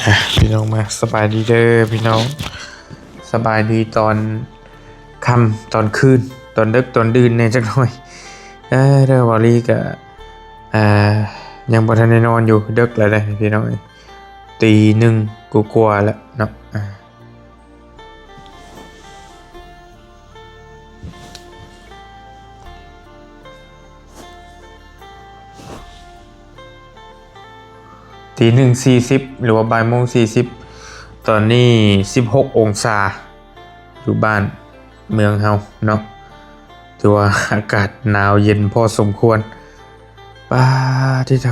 ອ່ະ ພີ່ນ້ອງມາ ສະບາຍດີເດີພີ່ນ້ອງ ສະບາຍດີຕອນຄ່ຳ ຕອນຄືນ ຕອນເດິກຕອນດື່ນແດ່ຈັກໜ້ອຍ ເອີ ເດີ ເວົ້າຫຼີກະ ອ່າ ຍັງບໍ່ທັນໄດ້ນອນຢູ່ ເດິກແລ້ວເດ້ພີ່ນ້ອງເອີຍ ຕີໜຶ່ງກວ່າໆແລ້ວເນາະ ອ່າ ຕີໜຶ່ງສີ່ສິບ ຫຼືວ່າບ່າຍໂມງສີ່ສິບ ຕອນນີ້ສິບຫົກອົງສາ ຢູ່ບ້ານເມືອງເຮົາເນາະ ຖືວ່າອາກາດໜາວເຢັນພໍສົມຄວນ ປາດທິໂທ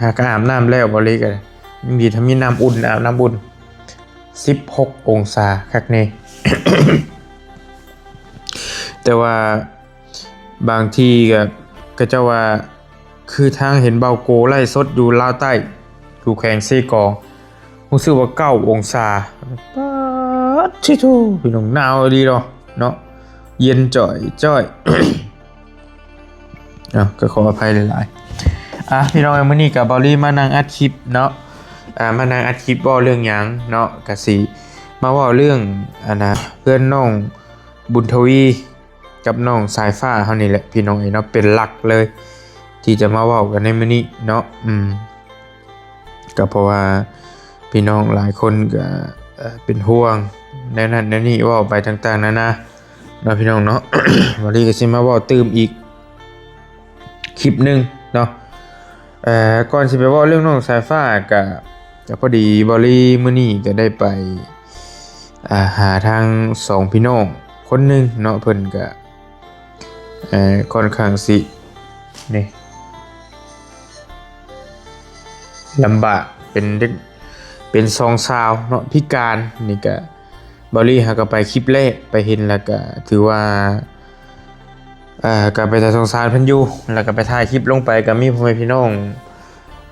ຫາກະອາບນ້ຳແລ້ວ ເວົ້າຫຼີກະ ຍັງດີຖ້າມີນ້ຳອຸ່ນ ອາບນ້ຳອຸ່ນ ສິບຫົກອົງສາ ຄັກແນ່ ແຕ່ວ່າບາງທີກະ ເຂົາເຈົ້າວ່າ ຄືທາງເຫັນເບົາໂກໄລຟ໌ສົດຢູ່ລາວໃຕ້ ຢູ່ແຂວງເຊກອງ ຮູ້ສຶກວ່າເກົ້າອົງສາ ປາດທິໂທ ພີ່ນ້ອງ ໜາວອີ່ຫຼີເນາະ ເນາະ ເຢັນຈ່ອຍໆ ເອົ້າ ກໍຂໍອະໄພຫຼາຍໆ ອ່ະ ພີ່ນ້ອງເອີຍ ມື້ນີ້ກໍເບົາລີມານັ່ງອັດຄລິບເນາະ ອ່າ ມານັ່ງອັດຄລິບເວົ້າເລື່ອງຫຍັງເນາະ ກໍຊິມາເວົ້າເລື່ອງ ອັນນ່າ ເພື່ອນນ້ອງບຸນທະວີ ກັບນ້ອງສາຍຟ້າເຮົານີ້ແຫຼະ ພີ່ນ້ອງເອີຍເນາະ ເປັນຫຼັກເລີຍ ທີ່ຈະມາເວົ້າກັນໃນມື້ນີ້ເນາະ ອືມ ກໍເພາະວ່າພີ່ນ້ອງຫຼາຍຄົນກໍ ເອີ ເປັນຫ່ວງແນວນັ້ນແນວນີ້ ເວົ້າໄປຕ່າງໆນານາເນາະ ພີ່ນ້ອງເນາະ ວັນນີ້ກໍຊິມາເວົ້າຕື່ມອີກຄລິບໜຶ່ງເນາະ ເອີ ກ່ອນຊິໄປເວົ້າເລື່ອງນ້ອງສາຍຟ້າ ກະ ກະພໍດີເບົາລີມື້ນີ້ກະໄດ້ໄປ ອ່າ ຫາທາງສອງພີ່ນ້ອງຄົນໜຶ່ງເນາະ ເພິ່ນກະ ເອີ ຂ້ອນຂ້າງຊິ ນີ້ ລຳບາກ ເປັນເດັກ ເປັນສອງສາວເນາະ ພິການ ນີ້ກະ ເບົາລີຫາກໍໄປຄລິບແລກ ໄປເຫັນແລ້ວກະຖືວ່າ ເອີ ກໍເປັນຕາສົງສານເພິ່ນຢູ່ ແລ້ວກໍໄປຖ່າຍຄລິບລົງໄປ ກໍມີພໍ່ແມ່ພີ່ນ້ອງ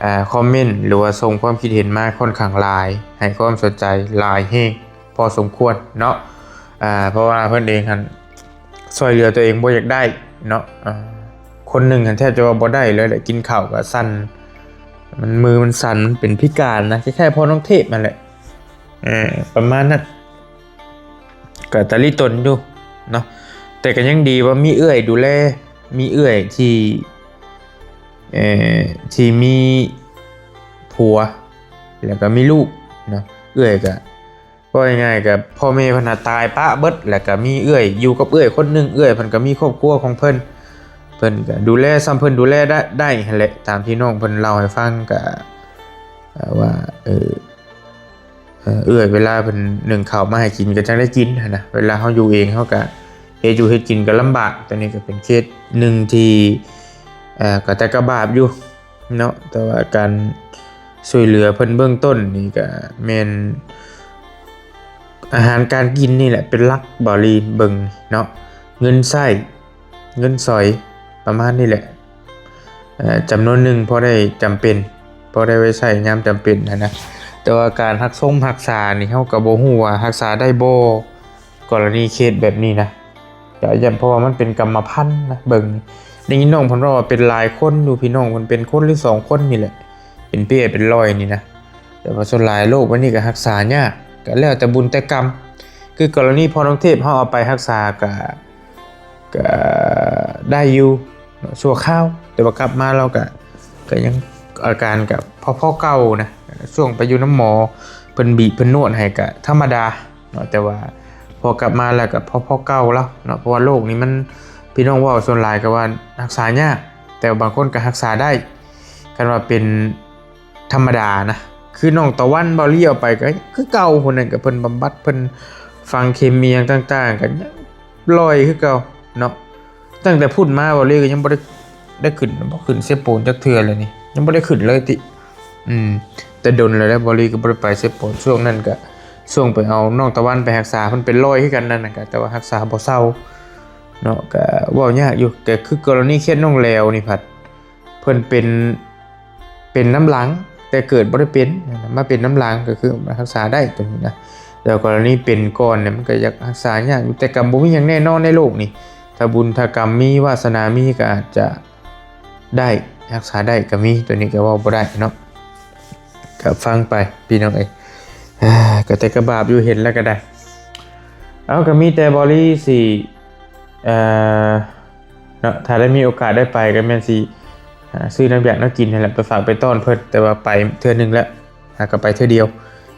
ເອີ ຄອມເມັນ ຫຼືວ່າສົ່ງຄວາມຄິດເຫັນມາຂ້ອນຂ້າງຫຼາຍ ໃຫ້ຄວາມສົນໃຈຫຼາຍແຮງພໍສົມຄວນເນາະ ເອີ ເພາະວ່າເພິ່ນເອງຫັ້ນຊ່ວຍເຫຼືອຕົວເອງບໍ່ຢາກໄດ້ເນາະ ເອີ ຄົນໜຶ່ງຫັ້ນແທບຈະວ່າບໍ່ໄດ້ເລີຍແຫຼະ ກິນເຂົ້າກໍສັ່ນ ມັນມືມັນສັ່ນ ມັນເປັນພິການນະ ຄ້າຍໆພໍ່ນ້ອງເທບຫັ້ນແຫຼະ ເອີ ປະມານນັ້ນ ກໍຕະລິຕົນຢູ່ເນາະ ແຕ່ກໍຍັງດີວ່າມີເອື້ອຍດູແລ ມີເອື້ອຍທີ່ ເອີ ທີ່ມີຜົວ ແລ້ວກໍມີລູກເນາະ ເອື້ອຍກໍ ເວົ້າງ່າຍໆ ກໍພໍ່ແມ່ເພິ່ນຫາຕາຍປະເບິດ ແລ້ວກໍມີເອື້ອຍຢູ່ກັບເອື້ອຍຄົນໜຶ່ງ ເອື້ອຍເພິ່ນກໍມີຄອບຄົວຂອງເພິ່ນ ເພິ່ນກໍດູແລສ່ຳເພິ່ນດູແລໄດ້ ໄດ້ຫັ້ນແຫຼະ ຕາມທີ່ນ້ອງເພິ່ນເລົ່າໃຫ້ຟັງ ກໍ ເອີ ວ່າ ເອີ ເອີ ເອື້ອຍເວລາເພິ່ນໜຶ້ງເຂົ້າມາໃຫ້ກິນກໍຈັ່ງໄດ້ກິນຫັ້ນນະ ເວລາເຮົາຢູ່ເອງເຮົາກໍເຮັດຢູ່ເຮັດກິນກໍລຳບາກ ຕົວນີ້ກໍເປັນເຄສໜຶ່ງທີ່ ເອີ ກໍແຕ່ກະບາບຢູ່ເນາະ ແຕ່ວ່າການຊ່ວຍເຫຼືອເພິ່ນເບື້ອງຕົ້ນນີ້ກໍແມ່ນອາຫານການກິນນີ້ແຫຼະເປັນຫຼັກ ເບົາລີເບິ່ງເນາະ ເງິນໃຊ້ ເງິນສອຍ ປະມານນີ້ແຫຼະ ເອີ ຈຳນວນໜຶ່ງພໍໄດ້ຈຳເປັນ ພໍໄດ້ໄວ້ໃຊ້ຍາມຈຳເປັນຫັ້ນນະ ແຕ່ວ່າການຮັກຊົງຮັກສານີ້ ເຮົາກໍບໍ່ຮູ້ວ່າຮັກສາໄດ້ບໍ່ ກໍລະນີເຄສແບບນີ້ນະ ກໍຢ້ານ ເພາະວ່າມັນເປັນກຳມະພັນນະ ເບິ່ງ ໄດ້ຍິນນ້ອງເພິ່ນເວົ້າວ່າເປັນຫຼາຍຄົນຢູ່ ພີ່ນ້ອງເພິ່ນເປັນຄົນ ຫຼື ສອງຄົນນີ້ແຫຼະ ເປັນເປັນຮ້ອຍນີ້ນະ ແຕ່ວ່າສ່ວນຫຼາຍໂລກແບບນີ້ກໍຮັກສາຍາກ ກໍແລ້ວແຕ່ບຸນແຕ່ກຳ ຄືກໍລະນີພໍ່ນ້ອງເທບ ເຮົາເອົາໄປຮັກສາກໍ ກໍໄດ້ຢູ່ເນາະ ຊົ່ວຄາວ ແຕ່ວ່າກັບມາລາວກໍ ກໍຍັງອາການກໍພໍໆເກົ່ານະ ຊ່ວງໄປຢູ່ນຳໝໍເພິ່ນບີບເພິ່ນນວດໃຫ້ກໍທຳມະດາເນາະ ແຕ່ວ່າພໍກັບມາແລ້ວກໍພໍໆເກົ່າລາວເນາະ ເພາະວ່າໂລກນີ້ມັນ ພີ່ນ້ອງເວົ້າສ່ວນຫຼາຍກໍວ່າຮັກສາຍາກ ແຕ່ວ່າບາງຄົນກໍຮັກສາໄດ້ ຄັນວ່າເປັນ ທຳມະດານະ ຄືນ້ອງຕາວັນ ເບົາລີເອົາໄປກໍຄືເກົ່າ ຜູ້ນັ້ນກໍເພິ່ນບຳບັດ ເພິ່ນຝັງເຂັມອີ່ຫຍັງຕ່າງໆ ກໍຍັງລອຍຄືເກົ່າເນາະ ຕັ້ງແຕ່ພຸ້ນມາ ເບົາລີກໍຍັງບໍ່ໄດ້ ໄດ້ຂຶ້ນ ບໍ່ຂຶ້ນເຊໂປນຈັກເທື່ອເລີຍນີ້ ຍັງບໍ່ໄດ້ຂຶ້ນເລີຍຕິ ອືມ ແຕ່ດົນແລ້ວແຫຼະ ເບົາລີກໍບໍ່ໄດ້ໄປເຊໂປນ ຊ່ວງນັ້ນກໍ ຊ່ວງໄປເອົານ້ອງຕາວັນໄປຮັກສາ ເພິ່ນເປັນລອຍຄືກັນນັ້ນນະ ກໍ ແຕ່ວ່າຮັກສາບໍ່ເຊົາເນາະ ກໍເວົ້າຍາກຢູ່ ກໍຄືກໍລະນີເຄສນ້ອງແຫຼວນີ້ພັດ ເພິ່ນເປັນ ເປັນນຳຫຼັງ ແຕ່ເກີດບໍ່ໄດ້ເປັນ ມາເປັນນຳຫຼັງ ກໍຄືຮັກສາໄດ້ຕົວນີ້ນະ ແຕ່ກໍລະນີເປັນກ່ອນນີ້ ມັນກໍຢາກຮັກສາຍາກຢູ່ ແຕ່ກໍບໍ່ມີຫຍັງແນ່ນອນໃນໂລກນີ້ ຖ້າບຸນຖ້າກຳມີ ວາສະໜາມີ ກໍອາດຈະໄດ້ ຮັກສາໄດ້ກໍມີ ຕົວນີ້ກໍເວົ້າບໍ່ໄດ້ເນາະ ກໍຟັງໄປ ພີ່ນ້ອງເອີຍ ເອີ ກໍແຕ່ກະບາບຢູ່ ເຫັນແລ້ວກໍໄດ້. ເອົາ ກໍມີແຕ່ບໍລີຊິ ເອີ ເນາະ ຖ້າໄດ້ມີໂອກາດໄດ້ໄປ ກໍແມ່ນຊິ ຫາຊື້ນ້ຳຢາກນ້ຳກິນຫັ້ນແຫຼະ ໄປຝາກໄປຕ້ອນເພິ່ນ. ແຕ່ວ່າໄປເທື່ອໜຶ່ງແລ້ວ ຫາກໍໄປເທື່ອດຽວ.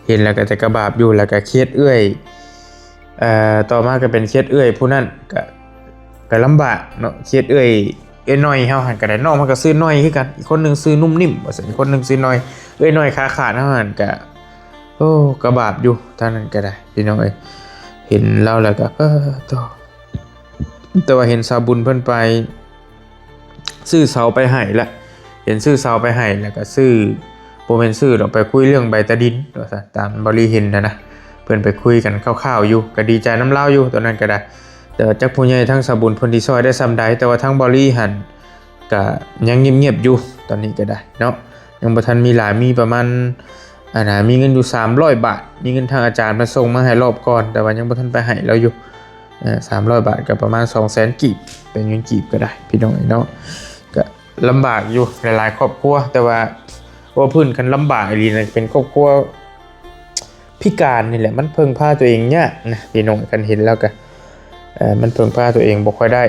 ເຫັນແລ້ວກໍແຕ່ກະບາບຢູ່. ແລ້ວກໍເຂດເອື້ອຍ ເອີ ຕໍ່ມາກໍເປັນເຂດເອື້ອຍຜູ້ນັ້ນ ກໍ ກໍລຳບາກເນາະ. ເຂດເອື້ອຍ ເອື້ອຍນ້ອຍເຮົາຫັ້ນກໍໄດ້ ນ້ອງມັນກໍຊື່ນ້ອຍຄືກັນ. ອີກຄົນໜຶ່ງຊື່ນຸ້ມນິ້ມວ່າຊັ້ນ ອີກຄົນໜຶ່ງຊື່ນ້ອຍ. ເອື້ອຍນ້ອຍຂາຂາດເຮົາຫັ້ນກໍ ໂອ້ ກະບາບຢູ່. ທາງນັ້ນກໍໄດ້ ພີ່ນ້ອງເອີຍ ເຫັນລາວແລ້ວກໍ ເອີ ໂທ້ ແຕ່ວ່າເຫັນສາວບຸນເພິ່ນໄປຊື້ເສົາໄປໃຫ້ລະ ເຫັນຊື້ເສົາໄປໃຫ້ ແລ້ວກໍຊື້ ບໍ່ແມ່ນຊື້ດອກ ໄປຄຸຍເລື່ອງໃບຕາດິນວ່າຊັ້ນ ຕາມບໍລີເຫັນຫັ້ນນະ. ເພິ່ນໄປຄຸຍກັນຄ່າວໆຢູ່ ກໍດີໃຈນຳລາວຢູ່ ຕອນນັ້ນກໍໄດ້. ແຕ່ວ່າຈັກຜູ້ໃຫຍ່ທາງສາວບຸນເພິ່ນຊິຊ່ອຍໄດ້ສ່ຳໃດ ແຕ່ວ່າທາງບໍລີຫັ້ນ ກະຍັງງຽບໆຢູ່ ຕອນນີ້ກໍໄດ້ເນາະ. ຍັງບໍ່ທັນມີຫຼາຍ ມີປະມານ ອັນນ່າ ມີເງິນຢູ່ສາມຮ້ອຍບາດ ມີເງິນທາງອາຈານມາສົ່ງມາໃຫ້ລອບກ່ອນ ແຕ່ວ່າຍັງບໍ່ທັນໄປໃຫ້ລາວຢູ່. ເອີ ສາມຮ້ອຍບາດກໍປະມານສອງແສນກີບ ເປັນເງິນກີບກໍໄດ້ ພີ່ນ້ອງເອີຍເນາະ. ກໍລຳບາກຢູ່ຫຼາຍໆຄອບຄົວ ແຕ່ວ່າ ເວົ້າພື້ນ ຄັນລຳບາກອີ່ຫຼີນະ ເປັນຄອບຄົວພິການນີ້ແຫຼະ ມັນເພິ່ງພາຕົວເອງຍາກນະ ພີ່ນ້ອງ. ຄັນເຫັນແລ້ວກໍ ເອີ ມັນເພິ່ງພາຕົວເອງບໍ່ຄ່ອຍໄດ້.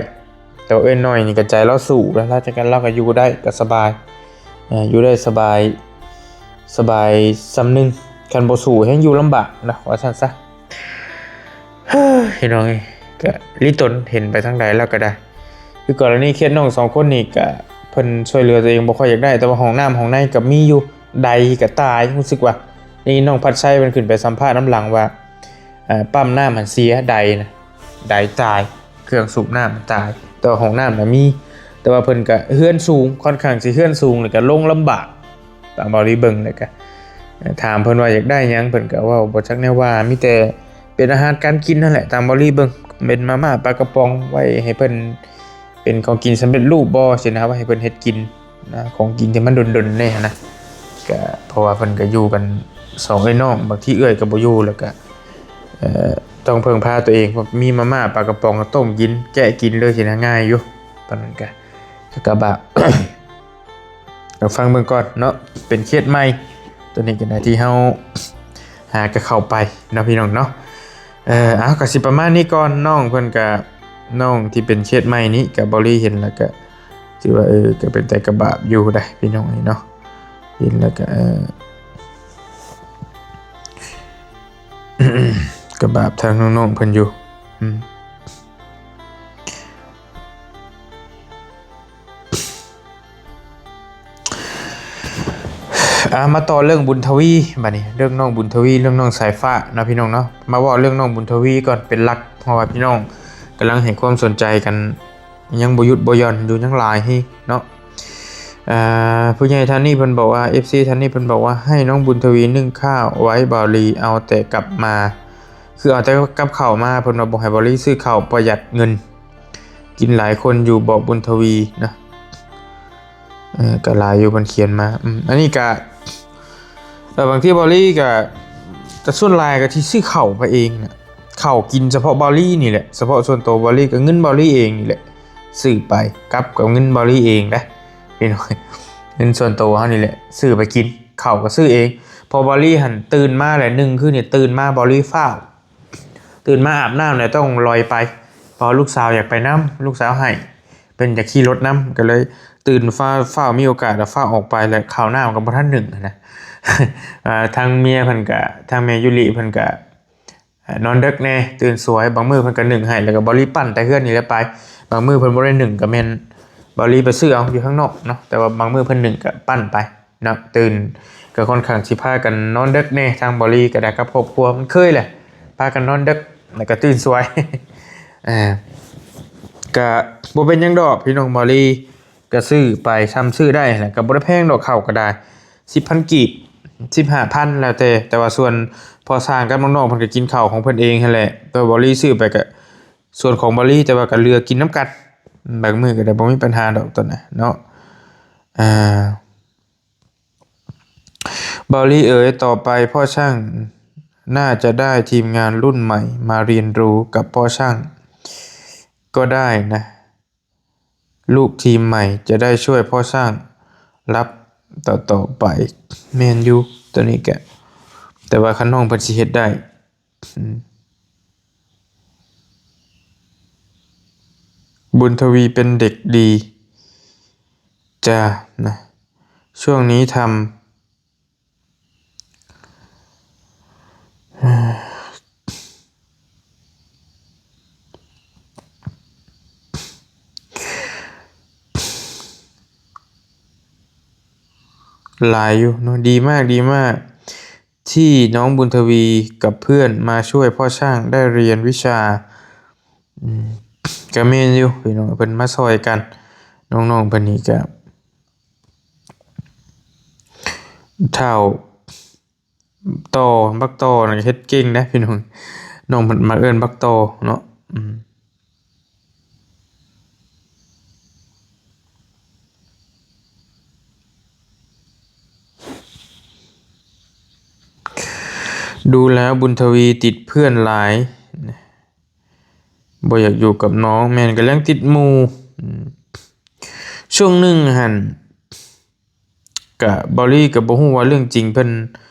ແຕ່ວ່າເອື້ອຍນ້ອຍນີ້ກໍໃຈລາວສູ້ແລ້ວ ລາວຈັດການ ລາວກໍຢູ່ໄດ້ ກໍສະບາຍ ເອີ ຢູ່ໄດ້ສະບາຍ ສະບາຍສ່ຳໜຶ່ງ. ຄັນບໍ່ສູ້ແຮ່ງຢູ່ລຳບາກນະ ວ່າຊັ້ນຊະ. ເຮີ້ຍ ພີ່ນ້ອງເອີຍ ກໍລິຕົນ ເຫັນໄປທາງໃດແລ້ວກໍໄດ້. ຄືກໍລະນີເຄສນ້ອງສອງຄົນນີ້ ກໍເພິ່ນຊ່ວຍເຫຼືອຕົວເອງບໍ່ຄ່ອຍຢາກໄດ້ ແຕ່ວ່າຫ້ອງນ້ຳຫ້ອງໃນກໍມີຢູ່. ໃດກໍຕາຍ ຮູ້ສຶກວ່າ ນີ້ນ້ອງພັດໄຊເພິ່ນຂຶ້ນໄປສຳພາດນຳຫຼັງວ່າ ເອີ ປ້ຳນ້ຳຫັ້ນເສຍ ໃດນະ ໃດຕາຍ ເຄື່ອງສູບນ້ຳມັນຕາຍ ແຕ່ວ່າຫ້ອງນ້ຳນະມີ. ແຕ່ວ່າເພິ່ນກະເຮືອນສູງ ຄ່ອນຂ້າງຊິເຮືອນສູງ ແລ້ວກະລົງລຳບາກ ຕາມເວົ້າທີ່ເບິ່ງ. ແລ້ວກະ ເອີ ຖາມເພິ່ນວ່າຢາກໄດ້ຫຍັງ ເພິ່ນກະເວົ້າບໍ່ຈັກແນວວ່າ ມີແຕ່ເປັນອາຫານການກິນຫັ້ນແຫຼະ ຕາມເວົ້າທີ່ເບິ່ງ ເປັນມາມ່າປາກະປ໋ອງ ໄວ້ໃຫ້ເພິ່ນ ເປັນຂອງກິນສຳເລັດຮູບບໍ່ຊີ້ນະ ໄວ້ໃຫ້ເພິ່ນເຮັດກິນນະ ຂອງກິນທີ່ມັນດົນໆແດ່ຫັ້ນນະ. ກະເພາະວ່າເພິ່ນກະຢູ່ກັນສອງເອື້ອຍນ້ອງ ບາງທີເອື້ອຍກະບໍ່ຢູ່ ແລ້ວກະ ເອີ ຕ້ອງເພິ່ງພາຕົວເອງ ມີມາມ່າປາກະປ໋ອງກໍຕົ້ມກິນ ແຈະກິນເລີຍຊີ້ນະ ງ່າຍຢູ່. ຕອນນັ້ນກະ ກະບາບ ກໍຟັງເບິ່ງກ່ອນເນາະ ເປັນເຂດໃໝ່ ຕົວນີ້ກໍໄດ້ ທີ່ເຮົາຫາກໍເຂົ້າໄປເນາະ ພີ່ນ້ອງເນາະ. ເອີ ເອົາ ກໍຊິປະມານນີ້ກ່ອນ ນ້ອງເພິ່ນກະ ນ້ອງທີ່ເປັນເຂດໃໝ່ນີ້ ກະເວົ້າລີເຫັນແລ້ວກະ ຖືວ່າ ເອີ ກະເປັນແຕ່ກະບາບຢູ່ໄດ໋ ພີ່ນ້ອງເອີຍເນາະ. ເຫັນແລ້ວກະ ເອີ ກະບາບທາງນ້ອງໆເພິ່ນຢູ່. ອືມ ອ່າ ມາຕໍ່ເລື່ອງບຸນທະວີ ບາດນີ້ ເລື່ອງນ້ອງບຸນທະວີ ເລື່ອງນ້ອງສາຍຟ້າເນາະ ພີ່ນ້ອງເນາະ. ມາເວົ້າເລື່ອງນ້ອງບຸນທະວີກ່ອນເປັນຫຼັກ ເພາະວ່າພີ່ນ້ອງກຳລັງໃຫ້ຄວາມສົນໃຈກັນ ຍັງບໍ່ຢຸດບໍ່ຢ່ອນຢູ່ ຍັງຫຼາຍແຮງເນາະ. ເອີ ຜູ້ໃຫຍ່ທ່ານນີ້ເພິ່ນບອກວ່າ ເອັຟຊີ ທ່ານນີ້ເພິ່ນບອກວ່າ ໃຫ້ນ້ອງບຸນທະວີໜຶ້ງຂ້າວໄວ້ ບ່າວລີເອົາແຕ່ກັບມາ ຄືເອົາແຕ່ກັບເຂົ້າມາ ເພິ່ນວ່າບໍ່ໃຫ້ບ່າວລີຊື້ເຂົ້າ ປະຢັດເງິນ ກິນຫຼາຍຄົນຢູ່ ບອກບຸນທະວີນະ. ເອີ ກໍຫຼາຍຢູ່ເພິ່ນຂຽນມາ. ອືມ ອັນນີ້ກະ ເອີ ບາງທີບ່າວລີກະ ກະສ່ວນຫຼາຍກະທີ່ຊື້ເຂົ້າໄປເອງນະ ເຂົ້າກິນສະເພາະບ່າວລີນີ້ແຫຼະ ສະເພາະສ່ວນໂຕບ່າວລີ ກະເງິນບ່າວລີເອງນີ້ແຫຼະ ຊື້ໄປ ກັບກັບເງິນບ່າວລີເອງເດ້ ພີ່ນ້ອງ. ເງິນສ່ວນໂຕເຮົານີ້ແຫຼະ ຊື້ໄປກິນ ເຂົ້າກະຊື້ເອງ ເພາະບ່າວລີຫັ້ນຕື່ນມາແຫຼະ ໜຶ່ງຄືນີ້ ຕື່ນມາບ່າວລີຟ້າວ ຕື່ນມາອາບນ້ຳແລ້ວຕ້ອງລອຍໄປ ເພາະລູກສາວຢາກໄປນຳ ລູກສາວໃຫ້ ເພິ່ນຢາກຂີ່ລົດນຳ ກໍເລີຍຕື່ນຟ້າວ ຟ້າວມີໂອກາດແລ້ວຟ້າວອອກໄປ ແລ້ວເຂົ້ານ້ຳກໍບໍ່ທັນໜຶ້ງຫັ້ນນະ. ເອີ ທາງເມຍເພິ່ນກະ ທາງແມ່ຢູລິເພິ່ນກະ ເອີ ນອນເດິກແດ່ ຕື່ນສວຍ ບາງມື້ເພິ່ນກໍໜຶ້ງໃຫ້ ແລ້ວກໍບ່າວລີປັ່ນແຕ່ເຮືອນນີ້ແຫຼະໄປ. ບາງມື້ເພິ່ນບໍ່ໄດ້ໜຶ້ງກໍແມ່ນບ່າວລີໄປຊື້ເອົາຢູ່ຂ້າງນອກເນາະ ແຕ່ວ່າບາງມື້ເພິ່ນໜຶ້ງກໍປັ່ນໄປ ເນາະ ຕື່ນກໍຄ່ອນຂ້າງຊິພາກັນນອນເດິກແດ່ ທາງບ່າວລີກໍໄດ້ກັບຄອບຄົວ ມັນເຄີຍແຫຼະ ພາກັນນອນເດິກ ແລ້ວກໍຕື່ນສວຍ. ເອີ ກໍບໍ່ເປັນຫຍັງດອກພີ່ນ້ອງ ບ່າວລີກໍຊື້ໄປຊ່ຳຊື້ໄດ້ ແລ້ວກໍບໍ່ໄດ້ແພງດອກ ເຂົ້າກໍໄດ້ສິບພັນກີບ ສິບຫ້າພັນ ແລ້ວແຕ່ ແຕ່ວ່າສ່ວນພໍ່ຊ່າງກັບນ້ອງໆ ເພິ່ນກໍກິນເຂົ້າຂອງເພິ່ນເອງຫັ້ນແຫຼະ ແຕ່ວ່າບ່າວລີຊື້ໄປກໍ ສ່ວນຂອງບ່າວລີ ແຕ່ວ່າກໍເຫຼືອກິນນຳກັນ ບາງມື້ກໍໄດ້ ບໍ່ມີບັນຫາດອກຕົວນະເນາະ. ອ່າ ບ່າວລີເອີຍ ຕໍ່ໄປພໍ່ຊ່າງໜ້າຈະໄດ້ທີມງານລຸ້ນໃໝ່ມາຮຽນຮູ້ກັບພໍ່ຊ່າງກໍໄດ້ນະ ລູກທີມໃໝ່ຈະໄດ້ຊ່ວຍພໍ່ຊ່າງຮັບຕໍ່ໆໄປ. ແມ່ນຢູ່ ຕົວນີ້ກະ ແຕ່ວ່າຄັນນ້ອງເພິ່ນຊິເຮັດໄດ້ ອືມ ບຸນທະວີເປັນເດັກດີຈ້ານະ ຊ່ວງນີ້ທຳ ຫຼາຍຢູ່ເນາະ ດີມາກ ດີມາກ ທີ່ນ້ອງບຸນທະວີກັບເພື່ອນມາຊ່ວຍພໍ່ຊ້າງໄດ້ຮຽນວິຊາ ອືມ ກະແມ່ນຢູ່ພີ່ນ້ອງ ເພິ່ນມາຊ່ອຍກັນ ນ້ອງໆເພິ່ນນີ້ກະ ທ້າວຕໍ່ ບັກຕໍ່ນີ້ເຮັດເກັ່ງເດ້ພີ່ນ້ອງ ນ້ອງເພິ່ນມັກເອີ້ນບັກຕໍ່ເນາະ ອືມ ດູແລ້ວບຸນທະວີຕິດເພື່ອນຫຼາຍ ບໍ່ຢາກຢູ່ກັບນ້ອງ ແມ່ນກຳລັງຕິດໝູ່ ອືມ ຊ່ວງໜຶ່ງຫັ້ນ ກະ ເບົາລີກະບໍ່ຮູ້ວ່າເລື່ອງຈິງເພິ່ນ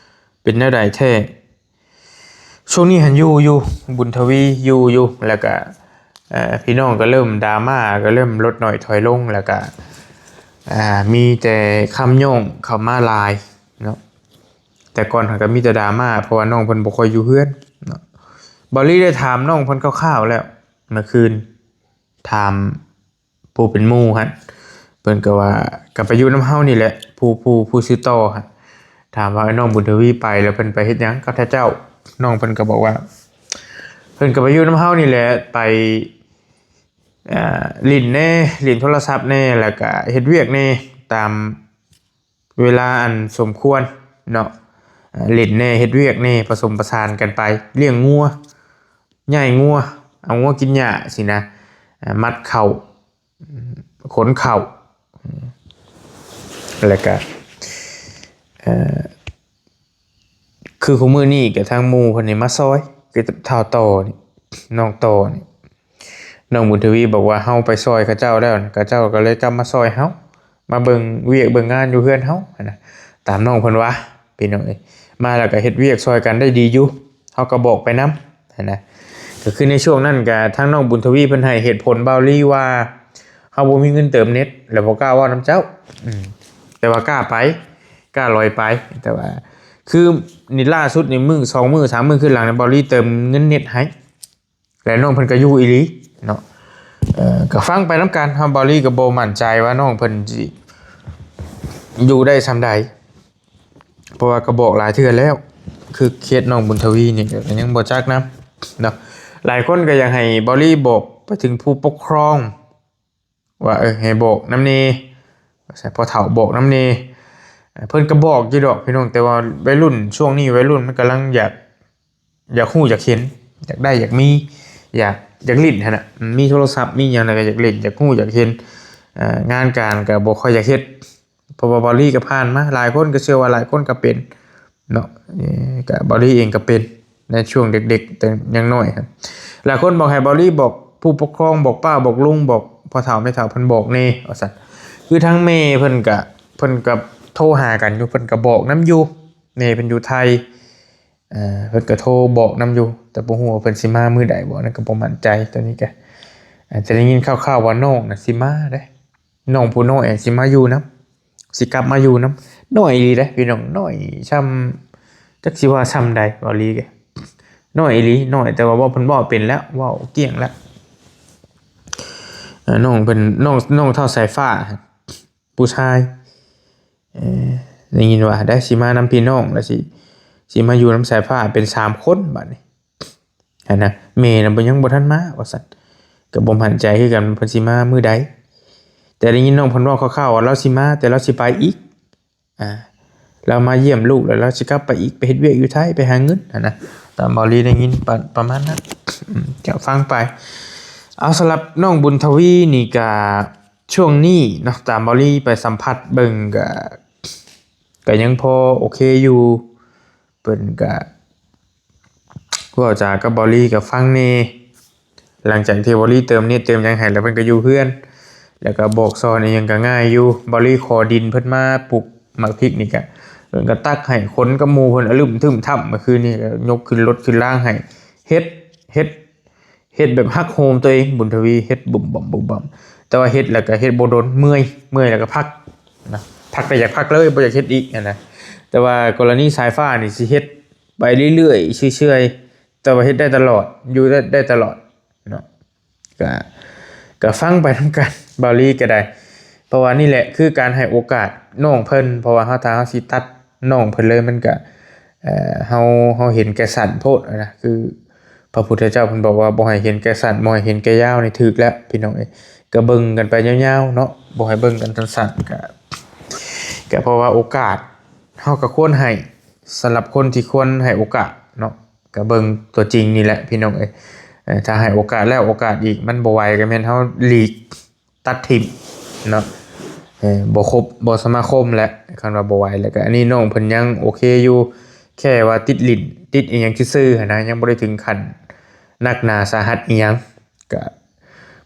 ເປັນແນວໃດແທ້ ຊ່ວງນີ້ຫັ້ນຢູ່ຢູ່ ບຸນທະວີຢູ່ຢູ່ ແລ້ວກະ ເອີ ພີ່ນ້ອງກະເລີ່ມດຣາມາ ກະເລີ່ມລົດໜ້ອຍຖອຍລົງ ແລ້ວກະ ເອີ ມີແຕ່ຄຳຍ້ອງເຂົ້າມາຫຼາຍເນາະ ແຕ່ກ່ອນຫັ້ນກະມີແຕ່ດຣາມາ ເພາະວ່ານ້ອງເພິ່ນບໍ່ຄ່ອຍຢູ່ເຮືອນເນາະ ເບົາລີໄດ້ຖາມນ້ອງເພິ່ນຄ່າວໆແລ້ວ ເມື່ອຄືນ ຖາມ ຜູ້ເປັນໝູ່ຫັ້ນ ເພິ່ນກໍວ່າ ກໍໄປຢູ່ນຳເຮົານີ້ແຫຼະ ຜູ້ ຜູ້ ຜູ້ຊື່ຕໍ່ຫັ້ນ ຖາມວ່າ ນ້ອງບຸນທະວີໄປແລ້ວເພິ່ນໄປເຮັດຫຍັງກັບເຈົ້າ ນ້ອງເພິ່ນກໍບອກວ່າ ເພິ່ນກໍໄປຢູ່ນຳເຮົານີ້ແຫຼະ ໄປ ເອີ ຫຼິ້ນແດ່ ຫຼິ້ນໂທລະສັບແດ່ ແລ້ວກະເຮັດວຽກແດ່ ຕາມ ເວລາອັນສົມຄວນເນາະ ເອີ ຫຼິ້ນແດ່ ເຮັດວຽກແດ່ ປະສົມປະສານກັນໄປ ລ້ຽງງົວ ຍ້າຍງົວ ເອົາງົວກິນຫຍ້າຊີ້ນະ ເອີ ມັດເຂົ້າ ຂົນເຂົ້າ ແລ້ວກະ ເອີ ຄືຄູ່ມື້ນີ້ກະທາງໝູ່ເພິ່ນນີ້ມາຊ່ອຍ ຄືທ້າວຕໍ່ນີ້ ນ້ອງຕໍ່ນີ້ ນ້ອງບຸນທະວີບອກວ່າ ເຮົາໄປຊ່ອຍເຂົາເຈົ້າແລ້ວນະ ເຂົາເຈົ້າກໍເລີຍກັບມາຊ່ອຍເຮົາ ມາເບິ່ງວຽກເບິ່ງງານຢູ່ເຮືອນເຮົາຫັ້ນນະ ຕາມນ້ອງເພິ່ນວ່າ ພີ່ນ້ອງເອີຍ ມາແລ້ວກໍເຮັດວຽກຊ່ອຍກັນໄດ້ດີຢູ່ ເຮົາກໍບອກໄປນຳຫັ້ນນະ ກໍຄືໃນຊ່ວງນັ້ນກໍທາງນ້ອງບຸນທະວີເພິ່ນໃຫ້ເຫດຜົນເບົາລີວ່າ ເຮົາບໍ່ມີເງິນເຕີມເນັດ ແລ້ວບໍ່ກ້າເວົ້ານຳເຈົ້າ ອືມ ແຕ່ວ່າກ້າໄປ ກ້າລອຍໄປ ແຕ່ວ່າ ຄືນີ້ລ່າສຸດນີ້ ມື້ສອງມື້ສາມມື້ຄືນຫຼັງນີ້ ເບົາລີເຕີມເງິນເນັດໃຫ້ ແລະ ນ້ອງເພິ່ນກໍຢູ່ອີ່ຫຼີເນາະ ເອີ ກໍຟັງໄປນຳກັນ ເຮົາ ເບົາລີກໍບໍ່ໝັ້ນໃຈວ່ານ້ອງເພິ່ນຊິຢູ່ໄດ້ສ່ຳໃດ ເພາະວ່າກໍບອກຫຼາຍເທື່ອແລ້ວ ຄືເຄສນ້ອງບຸນທະວີນີ້ກໍຍັງບໍ່ຈັກນຳເນາະ ຫຼາຍຄົນກໍຢາກໃຫ້ເບົາລີບອກໄປເຖິງຜູ້ປົກຄອງ ວ່າ ເອີ ໃຫ້ບອກນຳແດ່ ໃຫ້ພໍ່ເຖົ້າບອກນຳແດ່ ເພິ່ນກໍບອກຢູ່ດອກພີ່ນ້ອງ ແຕ່ວ່າໄວລຸ້ນ ຊ່ວງນີ້ໄວລຸ້ນມັນກຳລັງຢາກ ຢາກຮູ້ຢາກເຫັນ ຢາກໄດ້ຢາກມີ ຢາກ ຢາກຫຼິ້ນຫັ້ນນະ ມີໂທລະສັບມີຫຍັງແລ້ວກໍຢາກຫຼິ້ນ ຢາກຮູ້ຢາກເຫັນ ເອີ ງານການກໍບໍ່ຄ່ອຍຢາກເຮັດ ເພາະວ່າເບົາລີກໍຜ່ານມາ ຫຼາຍຄົນກໍເຊື່ອວ່າຫຼາຍຄົນກໍເປັນ ເນາະ ເອີ ກະເບົາລີເອງກະເປັນໃນຊ່ວງເດັກໆ ແຕ່ຍັງນ້ອຍຫັ້ນ ຫຼາຍຄົນບອກໃຫ້ເບົາລີບອກຜູ້ປົກຄອງ ບອກປ້າ ບອກລຸງ ບອກພໍ່ເຖົ້າແມ່ເຖົ້າເພິ່ນບອກແດ່ວ່າຊັ້ນ ຄືທາງແມ່ເພິ່ນກະ ເພິ່ນກະໂທຫາກັນຢູ່ ເພິ່ນກະບອກນຳຢູ່ ແມ່ເພິ່ນຢູ່ໄທ ເອີ ເພິ່ນກະໂທບອກນຳຢູ່ ແຕ່ບໍ່ຮູ້ວ່າເພິ່ນຊິມາມື້ໃດບໍ່ ອັນນັ້ນກະບໍ່ໝັ້ນໃຈ ໂຕນີ້ກະ ອາດຈະໄດ້ຍິນຂ່າວໆວ່ານ້ອງນະຊິມາເດ້ ນ້ອງຜູ້ນ້ອຍຊິມາຢູ່ນຳ ຊິກັບມາຢູ່ນຳ ນ້ອຍອີ່ຫຼີເດ້ພີ່ນ້ອງ ນ້ອຍຊ່ຳ ຈັກຊິວ່າຊ່ຳໃດ ເວົ້າອີ່ຫຼີ ນ້ອຍອີ່ຫຼີ ນ້ອຍ ແຕ່ວ່າເວົ້າ ເພິ່ນເວົ້າເປັນແລ້ວ ເວົ້າກ້ຽງແລ້ວ ເອີ ນ້ອງເພິ່ນ ນ້ອງ ນ້ອງທ້າວສາຍຟ້າ ຜູ້ຊາຍ ເອີ ໄດ້ຍິນວ່າໄດ້ ຊິມານຳພີ່ນ້ອງ ແລ້ວຊິ ຊິມາຢູ່ນຳສາຍຟ້າເປັນສາມຄົນບາດນີ້ ຫັ້ນນະ ແມ່ນະບໍ່ ຍັງບໍ່ທັນມາວ່າຊັ້ນ ກໍບໍ່ໝັ້ນໃຈຄືກັນເພິ່ນຊິມາມື້ໃດ ແຕ່ໄດ້ຍິນນ້ອງເພິ່ນເວົ້າຄ່າວໆວ່າລາວຊິມາ ແຕ່ລາວຊິໄປອີກ ອ່າ ລາວມາຢ້ຽມລູກແລ້ວລາວຊິກັບໄປອີກ ໄປເຮັດວຽກຢູ່ໄທ ໄປຫາເງິນຫັ້ນນະ ຕາມເບົາລີໄດ້ຍິນປະ ປະມານນັ້ນ ອືມ ຈະຟັງໄປ ເອົາ ສຳລັບນ້ອງບຸນທະວີນີ້ກະ ຊ່ວງນີ້ເນາະ ຕາມເບົາລີໄປສຳຜັດເບິ່ງກະ ກະຍັງພໍໂອເຄຢູ່ ເພິ່ນກະ ເວົ້າຈາກັບເບົາລີກໍຟັງແດ່ ຫຼັງຈາກທີ່ເບົາລີເຕີມເນັດເຕີມຫຍັງໃຫ້ແລ້ວ ເພິ່ນກໍຢູ່ເຮືອນ ແລ້ວກໍບອກສອນອີ່ຫຍັງກໍງ່າຍຢູ່ ເບົາລີຂໍດິນເພິ່ນມາປູກໝາກພິກນີ້ກໍ ເພິ່ນກໍຕັກໃຫ້ ຄົນກັບໝູ່ເພິ່ນອະລຶ້ມທຶ້ມຖ້ຳ ມື້ຄືນນີ້ກໍຍົກຂຶ້ນລົດຂຶ້ນລາງໃຫ້ ເຮັດ ເຮັດ ເຮັດແບບຮັກໂຮມຕົວເອງ ບຸນທະວີ ເຮັດບຸ້ມບັ້ມບຸ້ມບັ້ມ ແຕ່ວ່າເຮັດແລ້ວກໍເຮັດບໍ່ດົນ ເມື່ອຍ ເມື່ອຍແລ້ວກໍພັກນະ ພັກແລ້ວຢາກພັກເລີຍ ບໍ່ຢາກເຮັດອີກຫັ້ນນະ. ແຕ່ວ່າກໍລະນີສາຍຟ້ານີ້ຊິເຮັດໄປເລື້ອຍໆ ເຊື່ອຍໆ ແຕ່ວ່າເຮັດໄດ້ຕະຫຼອດ ຢູ່ໄດ້ ໄດ້ຕະຫຼອດເນາະ. ກະ ກະຟັງໄປນຳກັນ ເບົາລີກໍໄດ້ ເພາະວ່ານີ້ແຫຼະຄືການໃຫ້ໂອກາດນ້ອງເພິ່ນ ເພາະວ່າເຮົາ ຖ້າເຮົາຊິຕັດນ້ອງເພິ່ນເລີຍ ມັນກະ ເອີ ເຮົາ ເຮົາເຫັນແກ່ສັ້ນໂພດນະ ຄືພະພຸດທະເຈົ້າເພິ່ນບອກວ່າ ບໍ່ໃຫ້ເຫັນແກ່ສັ້ນ ບໍ່ໃຫ້ເຫັນແກ່ຍາວນີ້ ຖືກແລ້ວພີ່ນ້ອງເອີຍ. ກະເບິ່ງກັນໄປຍາວໆເນາະ ບໍ່ໃຫ້ເບິ່ງກັນສັ້ນໆ ກະ ກະເພາະວ່າໂອກາດເຮົາກໍຄວນໃຫ້ ສຳລັບຄົນທີ່ຄວນໃຫ້ໂອກາດເນາະ ກໍເບິ່ງຕົວຈິງນີ້ແຫຼະພີ່ນ້ອງເອີຍ. ເອີ ຖ້າໃຫ້ໂອກາດແລ້ວໂອກາດອີກ ມັນບໍ່ໄຫວກໍແມ່ນເຮົາຫຼີກຕັດຖິ້ມເນາະ ເອີ ບໍ່ຄົບ ບໍ່ສະມາຄົມແຫຼະ ຄັນວ່າບໍ່ໄຫວ. ແລ້ວກໍອັນນີ້ນ້ອງເພິ່ນຍັງໂອເຄຢູ່ ແຄ່ວ່າຕິດຫຼິ້ນ ຕິດອີ່ຫຍັງຊື່ໆຫັ້ນນະ ຍັງບໍ່ໄດ້ເຖິງຂັ້ນໜັກໜາສາຫັດອີ່ຫຍັງ. ກະ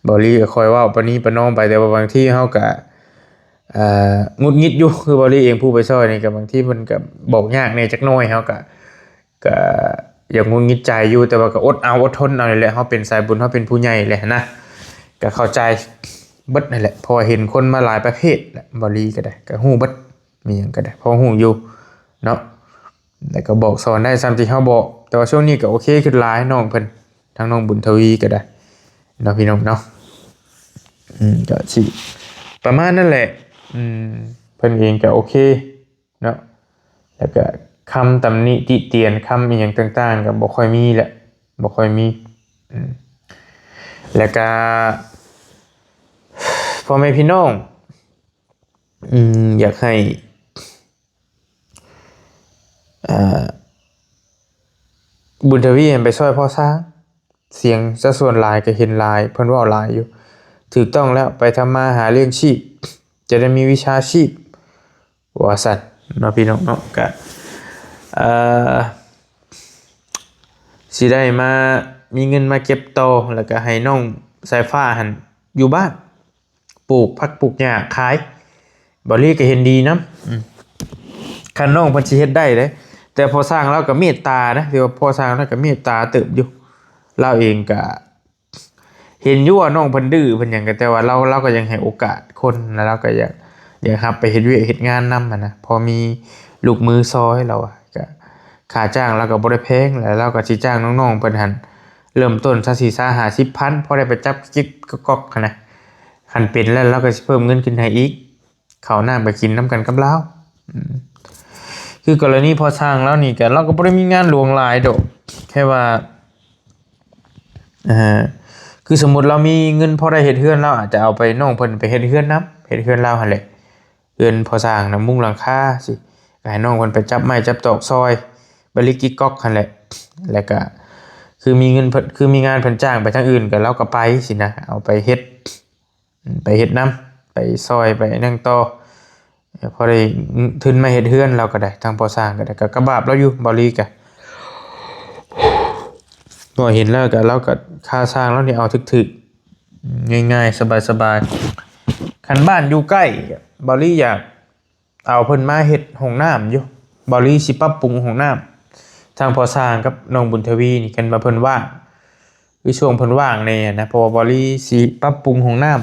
ເບົາລີກໍຄ່ອຍເວົ້າປະນີປະນອມໄປ ແຕ່ວ່າບາງທີເຮົາກະ ເອີ ຫງຸດຫງິດຢູ່ ຄືເບົາລີເອງຜູ້ໄປຊ່ອຍນີ້ ກໍບາງທີມັນກໍບອກຍາກແດ່ຈັກໜ້ອຍ ເຮົາກໍ ກໍຢາກຫງຸດຫງິດໃຈຢູ່ ແຕ່ວ່າກໍອົດເອົາອົດທົນເອົານີ້ແຫຼະ ເຮົາເປັນສາຍບຸນ ເຮົາເປັນຜູ້ໃຫຍ່ແຫຼະນະ ກໍເຂົ້າໃຈເບິດນັ້ນແຫຼະ ເພາະວ່າເຫັນຄົນມາຫຼາຍປະເພດແຫຼະ ເບົາລີກໍໄດ້ ກໍຮູ້ເບິດ ມີຫຍັງກໍໄດ້ ພໍຮູ້ຢູ່ເນາະ ແລ້ວກໍບອກສອນໄດ້ສ່ຳທີ່ເຮົາບອກ. ແຕ່ວ່າຊ່ວງນີ້ກໍໂອເຄຂຶ້ນຫຼາຍ ນ້ອງເພິ່ນ ທັງນ້ອງບຸນທະວີກໍໄດ້ເນາະ ພີ່ນ້ອງເນາະ. ອືມ ກໍຊິປະມານນັ້ນແຫຼະ ອືມ ເພິ່ນເອງກໍໂອເຄ ເນາະ ແລ້ວກະຄຳຕຳໜິຕິຕຽນ ຄຳອີ່ຫຍັງຕ່າງໆ ກໍບໍ່ຄ່ອຍມີແຫຼະ ບໍ່ຄ່ອຍມີ. ອືມ ແລ້ວກະ ພໍ່ແມ່ພີ່ນ້ອງ ອືມ ຢາກໃຫ້ ອ່າ ບຸນທະວີຫັ້ນໄປຊ່ອຍພໍ່ຊ້າງ ສຽງຊະສ່ວນຫຼາຍກໍເຫັນຫຼາຍ ເພິ່ນເວົ້າຫຼາຍຢູ່ ຖືກຕ້ອງແລ້ວ ໄປທຳມາຫາລ້ຽງຊີບ ຈະໄດ້ມີວິຊາຊີບ ວ່າຊັ້ນເນາະ ພີ່ນ້ອງເນາະ. ກະ ເອີ ຊິໄດ້ມາ ມີເງິນມາເກັບຕໍ່ ແລ້ວກະໃຫ້ນ້ອງສາຍຟ້າຫັ້ນຢູ່ບ້ານ ປູກຜັກປູກຫຍ້າຂາຍ ເບົາລີກໍເຫັນດີນຳ. ອືມ ຄັນນ້ອງເພິ່ນຊິເຮັດໄດ້ເດ້ ແຕ່ພໍ່ຊ້າງລາວກໍເມດຕານະ ຖືວ່າພໍ່ຊ້າງລາວກໍເມດຕາເຕີບຢູ່ ລາວເອງກໍເຫັນຢູ່ວ່ານ້ອງເພິ່ນດື້ເພິ່ນຫຍັງ ກໍ ແຕ່ວ່າລາວ ລາວກໍຍັງໃຫ້ໂອກາດຄົນ ແລ້ວລາວກໍຢາກ ຢາກຮັບໄປເຮັດວຽກເຮັດງານນຳຫັ້ນນະ ພໍມີລູກມືຊ່ອຍ ລາວວ່າ ກໍຄ່າຈ້າງລາວກໍບໍ່ໄດ້ແພງ ແລ້ວລາວກໍຊິຈ້າງນ້ອງໆເພິ່ນຫັ້ນ ເລີ່ມຕົ້ນຊາວສີ່ ຊາວຫ້າ ສິບພັນ ພໍໄດ້ໄປຈັບຈິກກັອກຫັ້ນນະ ຄັນເປັນແລ້ວລາວກໍຊິເພີ່ມເງິນຂຶ້ນໃຫ້ອີກ ເຂົ້ານ້ຳກໍກິນນຳກັນກັບລາວ. ອືມ ຄືກໍລະນີພໍ່ຊ້າງລາວນີ້ກໍ ລາວກໍບໍ່ໄດ້ມີງານຫຼວງຫຼາຍດອກ ແຄ່ວ່າ ເອີ ຄືສົມມຸດລາວມີເງິນພໍໄດ້ເຮັດເຮືອນ ລາວອາດຈະເອົາໄປ ນ້ອງເພິ່ນໄປເຮັດເຮືອນນຳ ເຮັດເຮືອນລາວຫັ້ນແຫຼະ ເຮືອນພໍ່ຊ້າງນະ ມຸງຫຼັງຄາຊີ້ ກໍໃຫ້ນ້ອງເພິ່ນໄປຈັບໄມ້ຈັບຕອກຊ່ອຍ ໄປລິກກິກກັອກຫັ້ນແຫຼະ ແລ້ວກະຄືມີເງິນເພິ່ນ ຄືມີງານເພິ່ນຈ້າງໄປທາງອື່ນ ກໍລາວກໍໄປຊີ້ນະ ເອົາໄປເຮັດ ໄປເຮັດນຳ ໄປຊ່ອຍ ໄປນັ້ນຕໍ່ ພໍໄດ້ທຶນມາເຮັດເຮືອນລາວກໍໄດ້ ທາງພໍ່ຊ້າງກໍໄດ້ ກໍ ກໍບາບລາວຢູ່ ເບົາລີກໍ ກໍເຫັນແລ້ວກໍ ລາວກໍ ຄ່າສ້າງລາວນີ້ເອົາຖືກໆ ງ່າຍໆ ສະບາຍໆ. ຄັນບ້ານຢູ່ໃກ້ ເບົາລີຢາກ ເອົາເພິ່ນມາເຮັດຫ້ອງນ້ຳຢູ່ ເບົາລີຊິປັບປຸງຫ້ອງນ້ຳ ທາງພໍ່ຊ້າງກັບນ້ອງບຸນທະວີນີ້ ຄັນວ່າເພິ່ນວ່າງ ຄືຊ່ວງເພິ່ນວ່າງແດ່ນະ ເພາະວ່າເບົາລີຊິປັບປຸງຫ້ອງນ້ຳ